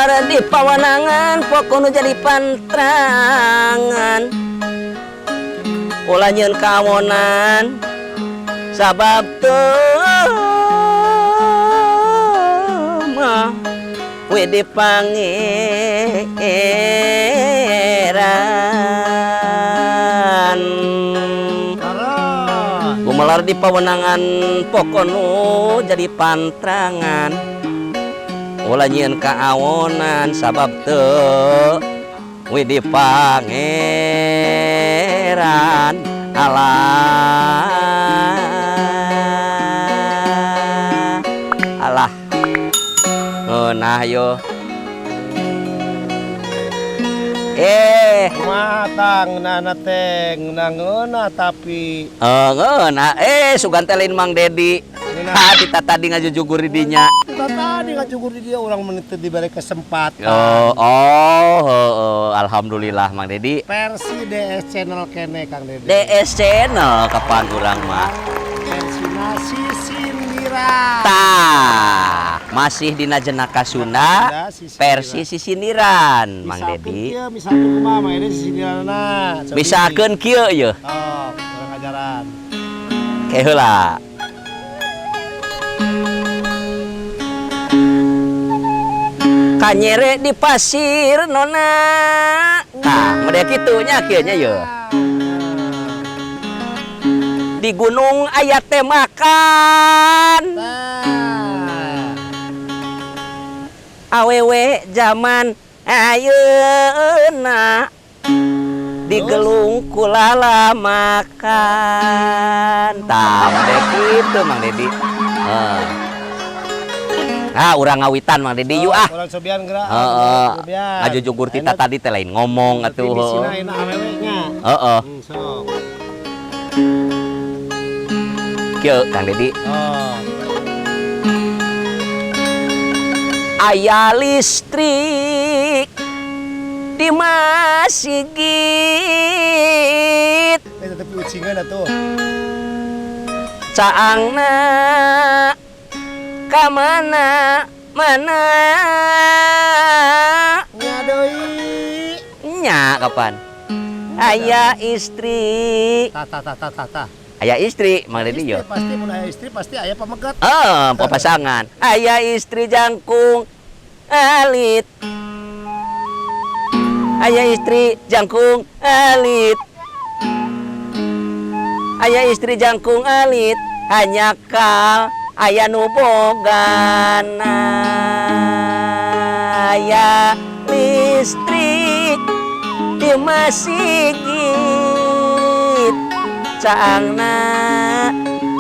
Gumelar di pawenangan pokonu jadi pantrangan. Ulah nyieun kawonan sabab teu mah we di pangeran. Gumelar di pawenangan pokonu jadi pantrangan. Ulah nyieun kaawonan sabab teu we di pangeran. Alah alah ngeunah yo. Matang nana teh ngeunah tapi ngeunah sugan teh lain Mang Dedi. Ha kita tadi ngajujugur di dinya. Kita tadi ngajujugur di dia urang mun teu dibere kesempatan. Oh, oh, oh, alhamdulillah Mang Dedi. Versi DS Channel kene Kang Dedi. DS Channel kapan urang mah. Versi nasi sindiran. Tah, masih dina jenaka Sunda versi sisindiran Mang Dedi. Misalkeun kumaha Mang Dedi sisindiranna? Misalkeun kieu yeuh. Oh, urang ajaran. Ke heula. Kanyere di pasir nona. Tah, model kitu nya kieu nya yeuh. Di gunung aya teh makan. Awewe zaman ayeuna digelung kulala makan. Tah, model kitu Mang Dedi. Nah, urang ngawitan Mang Dedi yuk ah. Urang cobian geura. Heeh. Ngajujugur tita tadi teh lain ngomong atuh. Definisina ayeuna awewe nya. Heeh. Sok. Kieu Kang Dedi. Oh. Aya listrik di masjid. Tapi ucingan atuh. Caangna ka mana mana? Nya deui. Nya kapan? Aya istri. Tah tah tah tah tah. Aya istri Mang Dedi yo. Pasti mun aya istri pasti aya pamegat. Heeh, papasangan. Aya istri jangkung alit. Aya istri jangkung alit. Aya istri jangkung alit hanya kal aya nu bogana. Aya listrik di masjid. Caangna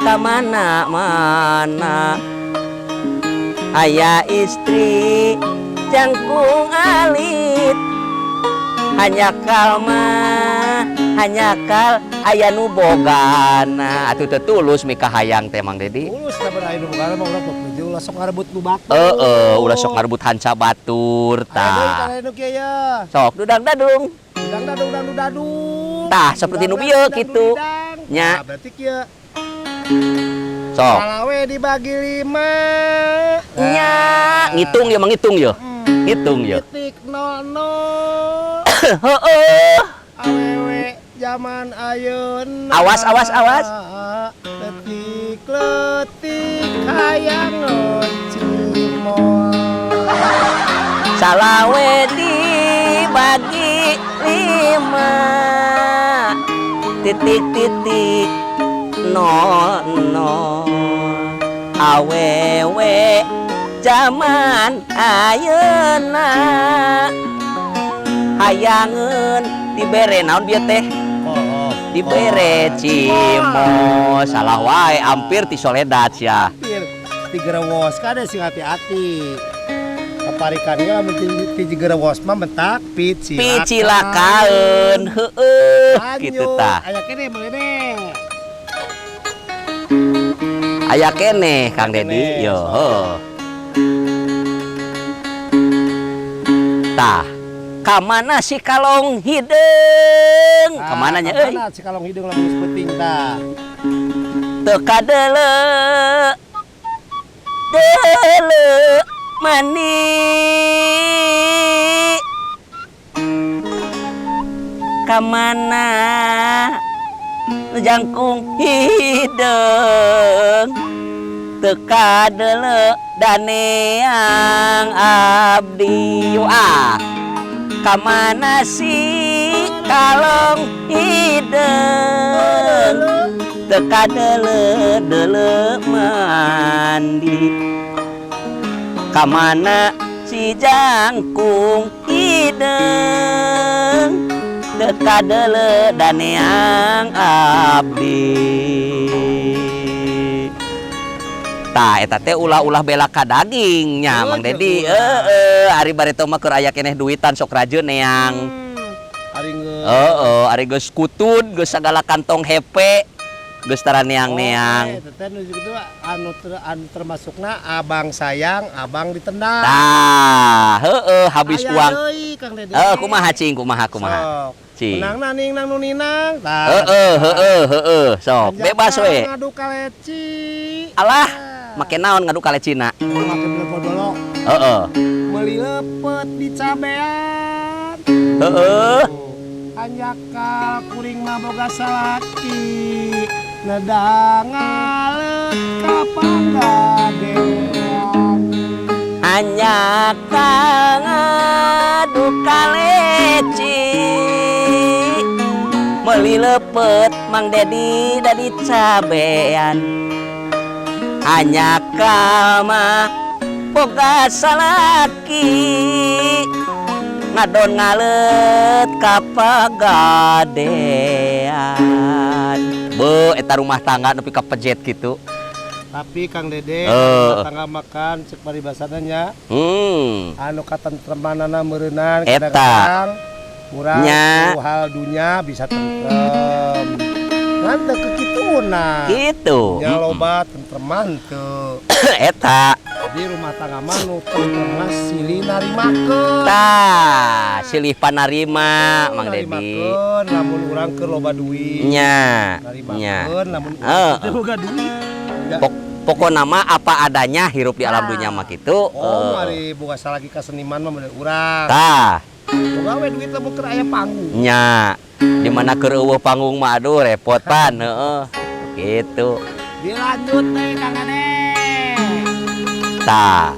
ka mana mana? Aya istri jangkung alit hanya kalma hanya kal aya nu bogana. Atuh teu tulus mika hayang teh Mang Dedi. Tulus da aya nu bogana mah urang teh ulah sok ngarebut nu batur. Heeh, ulah sok ngarebut hanca batur tah. Aya deui kieu ya. Sok dudang dadung. Dudang dadung dadung dadung. Tah seperti nu bieu kitu. Nya. Nah, berarti kieu. Sok. Salawe dibagi 5. Nya, ngitung ya manghitung ya. Ngitung ya. Titik 00. Heeh. Awewe zaman ayeuna. Awas awas awas. Letik letik hayang cimol. Salawe dibagi 5 titik titik 00. Awewe zaman ayeuna hayangeun dibere naon bieu teh? Dibere cimo. Salah wae hampir ti soledat sia. Hampir ti gerewos kade sing hati-hati. Kaparikan ge lamun ti gerewos mah mentak picilakaeun. Picilakaeun heueuh kitu tah. Aya keneh meulene. Aya keneh Kang Dedi yo. Tah, ka mana si kalong hideung? Ka mana nya euy? Ka mana si kalong hideung lamun geus peuting tah? Teu kadeuleu. Deuleu. Mandi kamana jangkung hideung teu kadeuleu daneang abdi. Ah, kamana si kalong hideung teu kadeuleu deuleu mandi, kamana si jangkung hideung teu kadeuleu daneang abdi. Tah, eta teh ulah-ulah bela ka daging nya, Oh, Mang Dedi. ulah. Heeh, ari bareto mah keur aya keneh duitan sok rajeun neang. Ari nge Heeh, ari geus kutud, geus sagala kantong hepe, geus tara neang-neang. Oh, eta teh nu kitu anu termasukna abang sayang, abang ditendang. Tah, heeh, habis Aya uang. deui, Kang Dedi. Heeh, kumaha cing, kumaha kumaha. Sok. Cing. Menang naning nang nu ninang. Tah. Heeh, heeh, heeh, sok bebas we. Ngadu kaleci. Alah, make naon ngadu kalecina? Make belekodolo. Heeh. Meuli lepet di cabean. Heeh. Hanjakal kuring mah boga salaki. Nedang ngaleut ka panggadean. Hanjakal ngadu kaleci. Meuli lepet Mang Dedi dari cabean. Hanjakal mah boga salaki. Ngadon ngaleut ka pagadean. Be, eta rumah tangga nepi ka pejet kitu. Tapi Kang Dede, Eh. rumah tangga makan cek paribasana nya, anu katentremanana meureunan Eta. kadang-kadang urang Nya. ku hal dunya bisa tentrem. Ngan teu kekituna. Gitu. Nya loba tentreman teu. Eta. Jadi rumah tangga mah nu tentrem mah silih narimakeun. Tah, silih panarima Mang Dedi. Narimakeun lamun urang keur loba duit. Nya. Nya. Narimakeun lamun Heeh. urang teu boga duit. Ya. Pokokna mah apa adanya hirup di alam dunia mah kitu. Oh, mari boga salagi ka seniman mah bener urang. Tah, Boga we duit lamun keur aya panggung. Nya. Di mana keur euweuh panggung mah aduh repot pan, heeh. Gitu. Dilanjut teh Kang Ade. Tah,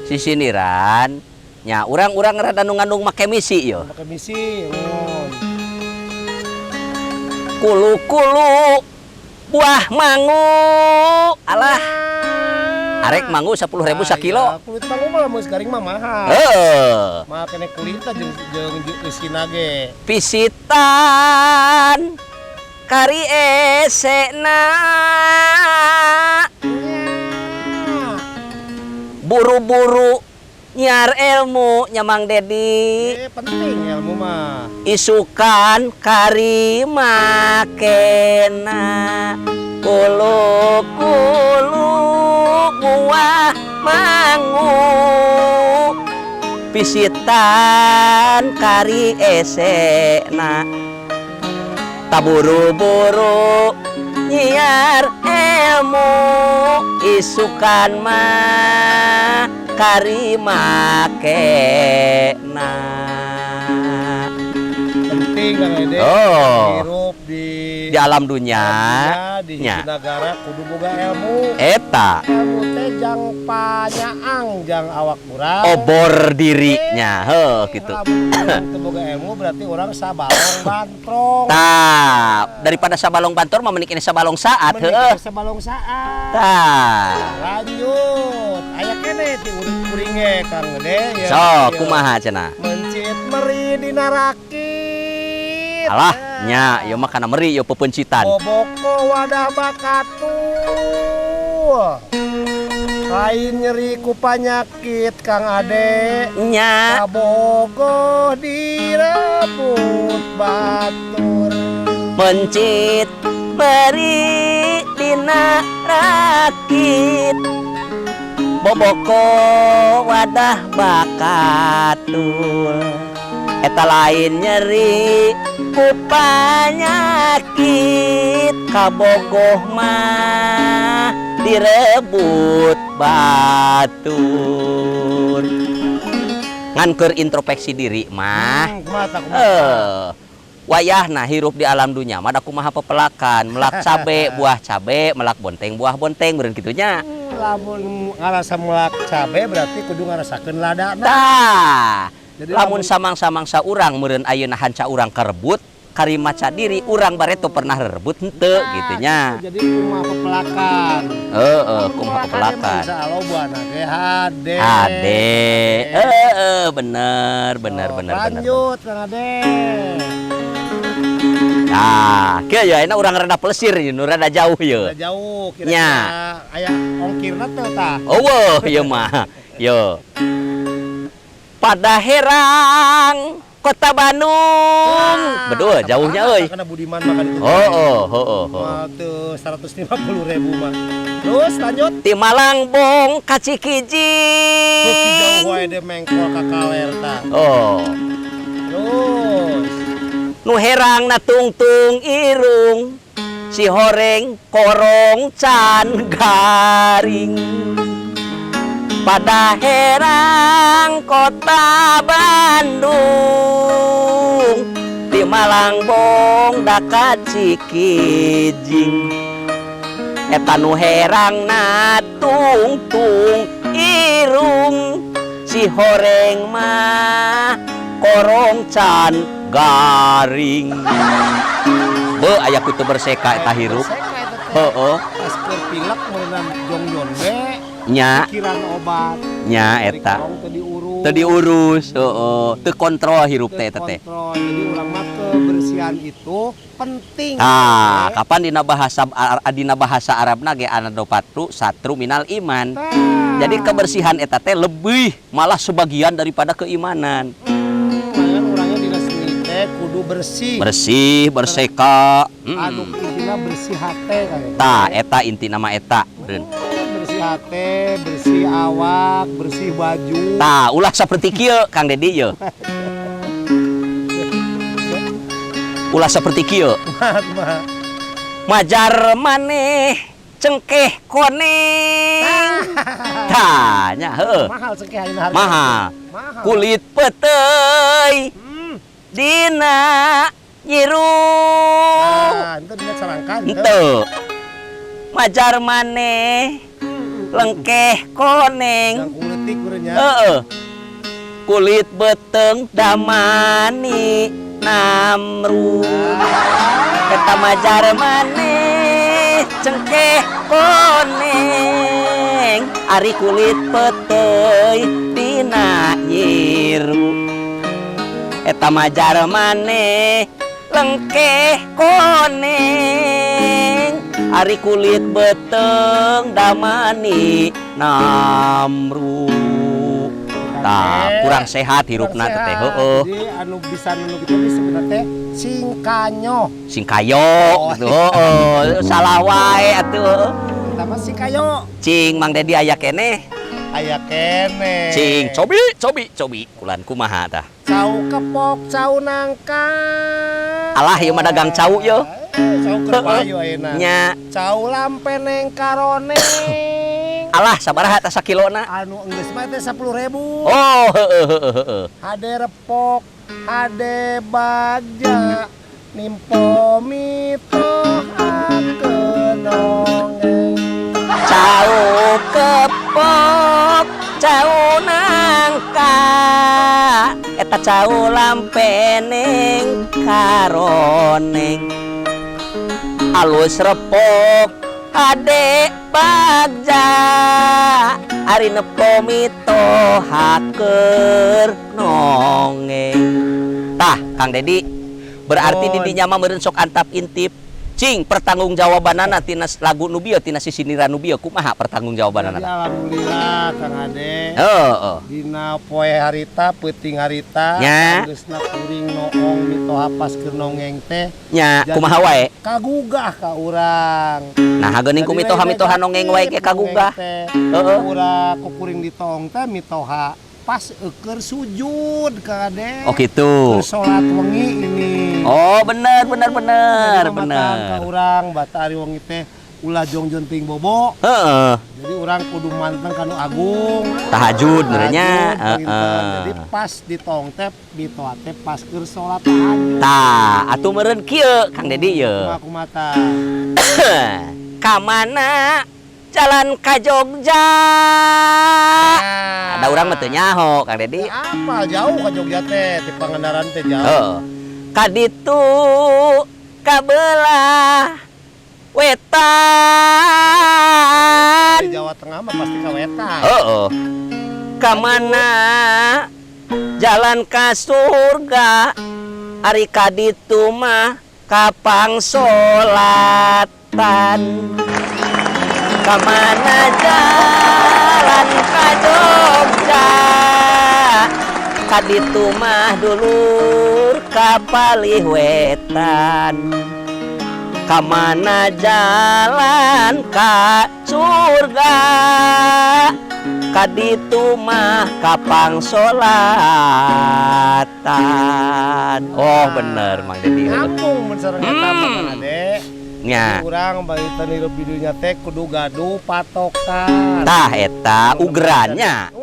sisiniran nya urang-urang rada nu ngandung make misi yo. Make misi, ngon. Kulu-kulu buah mangu. Alah, arek mangu 10.000 sakilo. Ah, iya. Kulit mangu mah lamun garing mah mahal. Heeh. Mahal kene kulitna jeung jeung jeung eusina ge. Pisitan kari esena, buru-buru nyiar ilmu nya Mang Dedi. Eh, penting ilmu mah. Isukan kari makena. Kulu kulu buah mangu, pisitan kari esena, taburu-buru nyiar ilmu, isukan mah kari makena. Penting Kang Ade. Oh. Hirup di Di alam dunia, dunia, di nya. hiji nagara kudu boga ilmu. Eta. Ilmu teh jang panyaang jang awak urang. Obor dirinya, heuh gitu. Lamun urang teu boga ilmu berarti urang sabalong bantrong. Tah, daripada sabalong bantor mah mending ini sabalong saat, Mending heuh. sabalong saat. Tah. Lanjut. Aya keneh ti urip kuring ge Kang Gede ya. Sok, Ya. kumaha cenah? Mencit meri dina rakit. Alah, nya, ieu mah kana meri ieu pepeuncitan. Boboko wadah bakatul. Lain nyeri ku panyakit Kang Ade. Nya. Kabogoh direbut batur. Mencit meri dina rakit, boboko wadah bakatul. Eta lain nyeri ku panyakit, kabogoh mah direbut batur. Batur. Ngan keur introspeksi diri mah. Kumaha tah, kumaha? Wayahna hirup di alam dunya mah da kumaha pepelakan, melak cabe buah cabe, melak bonteng buah bonteng, meureun kitu nya. Lamun ngarasa melak cabe berarti kudu ngarasakeun ladana. Tah. Jadi lamun samang-samangsa urang meureun ayeuna hanca urang karebut, karimaca diri urang bareto pernah rebut henteu Nah, gitu nya. Gitu. Jadi kumaha pepelakan. Heeh, kumaha pepelakan. Insya Allah buahna ge hade. Hade. Heeh, bener bener Sok, bener bener. lanjut, Kang Ade. Nah, kieu ya enak urang rada plesir ieu nu rada jauh ye. Udah jauh Nya. kira-kira aya ongkirna teu tah? Oh, ieu mah. Yo. Padaherang Kota Bandung. Betul, jauhnya euy. Karena Budiman mah kan itu. Oh. Mah teu 150 ribu mah. Terus lanjut. Ti Malangbong ka Beuki Cikijing. jauh wae deh mengkol ka kaler tah. Oh. Terus. Nu herang na tungtung irung. Si horeng korong can garing. Padaherang Kota Bandung. Di Malangbong da ka Cikijing. Eta nu herang na tungtung irung. Si horeng mah korong can garing. Be aya kutu berseka eta hirup. Berseka eta teh. Heeh. Pas keur pilek meunang jongjon we. Nya, Pikiran obat. Nya Dari eta. korong teu diurus. Teu diurus, heeh. Teu kontrol hirup teh eta teh. Kontrol. Jadi urang mah kebersihan itu penting. Nah, kapan dina bahasa Arabna ge an-nadhofatu syatru minal iman. Tah. Jadi kebersihan eta teh lebih malah sebagian daripada keimanan. Makanya urangnya dina seni teh kudu bersih. Bersih, berseka. Anu intina bersih hate kan. Tah, eta inti nama eta, meureun. Bersih hate, bersih awak, bersih baju. Tah, ulah seperti kieu Kang Dedi ye. Ulah seperti kieu. Kumaha kumaha? Majar maneh cengkeh koneng. Tah, nya heueuh. Mahal cengkeh ayeuna harga. Mahal. Mahal. Kulit peuteuy dina nyiru. Nah, itu dina carangkan. Henteu. Majar maneh lengkeh koneng. Yang kuletik meureun nya. Heeh. Kulit beuteung damani namru. Eta majar maneh cengkeh koneng. Ari kulit peuteuy dina nyiru. Eta majar maneh lengkeh koneng. Ari kulit beuteung damani namru. Tah, kurang sehat hirupna Kurang teh sehat. Heueuh. Jadi anu bisa nu kitu teh sebenarnya teh singkanyo. Singkayo Oh. gitu. Heeh, salah wae atuh. Eta mah singkayo. Cing Mang Dedi aya keneh. Aya keneh. Cing, cobi cobi cobi. Kulan kumaha tah? Cau kepok, cau nangka. Alah, ieu mah dagang cau ye. Cau keur payu ayeuna. Nya, Cau lampeneng karoneng. Alah, sabaraha tah sakilona? Anu enggeus mah teh 10.000. Oh, heeh heeh heeh. Hade repok, hade bagja, nimpo mitoha nongeng. Cau kepok, cau nangka. Eta cau lampeneng karoneng. Alus repok hade bagja. Ari nepo mitoha keur nongeng. Tah, Kang Dedi, berarti Oh. didinya mah meureun sok antap intip. Cing, pertanggungjawabanana tina lagu nu bieu, tina sisindiran nu bieu kumaha pertanggungjawabanana? Jadi alhamdulillah, Kang Ade. Heeh. Dina poe harita, peuting harita, Nya. geusna kuring noong mitoha pas keur nongeng teh. Nya, Jadi- kumaha wae? Kagugah ka urang. Nah, geuning ku Jadi mitoha lain mitoha nongeng wae ge negatif kagugah. nongeng teh. Heeh. Urang ku kuring ditoong teh mitoha pas eueur sujud, Kang Ade. Oh gitu. Keur salat wengi ini. Oh, bener bener bener Jadi mamatan bener. ka urang bata ari wengi teh Ulah jongjon ting bobo. Jadi urang kudu manteng kanu agung. Tahajud meureun nya. Tahajud, panginten. Jadi pas di tongtep di teh pas keur salat tahajud. Tah, atuh meureun kieu, Kang Dedi, ye. Kumaha, kumaha tah? Ka mana jalan ka Jogja? Ada urang mah teu nyaho, Kang Dedi. Apa jauh ke Jogja teh, di Pangandaran teh jauh. Heeh. Ka ditu ka belah wetan. Di Jawa Tengah mah pasti ka wetan. Heeh. Ka mana jalan ka surga? Ari ka ditu mah ka pangsolatan. Ka mana jalan ka Jogja? Ka ditu mah, dulur, ka palih wetan. Ka mana jalan ka surga? Ka ditu mah ka pangsolatan. Oh, bener, Mang Dedi. Nyambung mun sareng eta mah, Kang Ade. Nya. Urang bari hirup di dunya teh kudu gaduh patokan. Tah, eta ugerannya.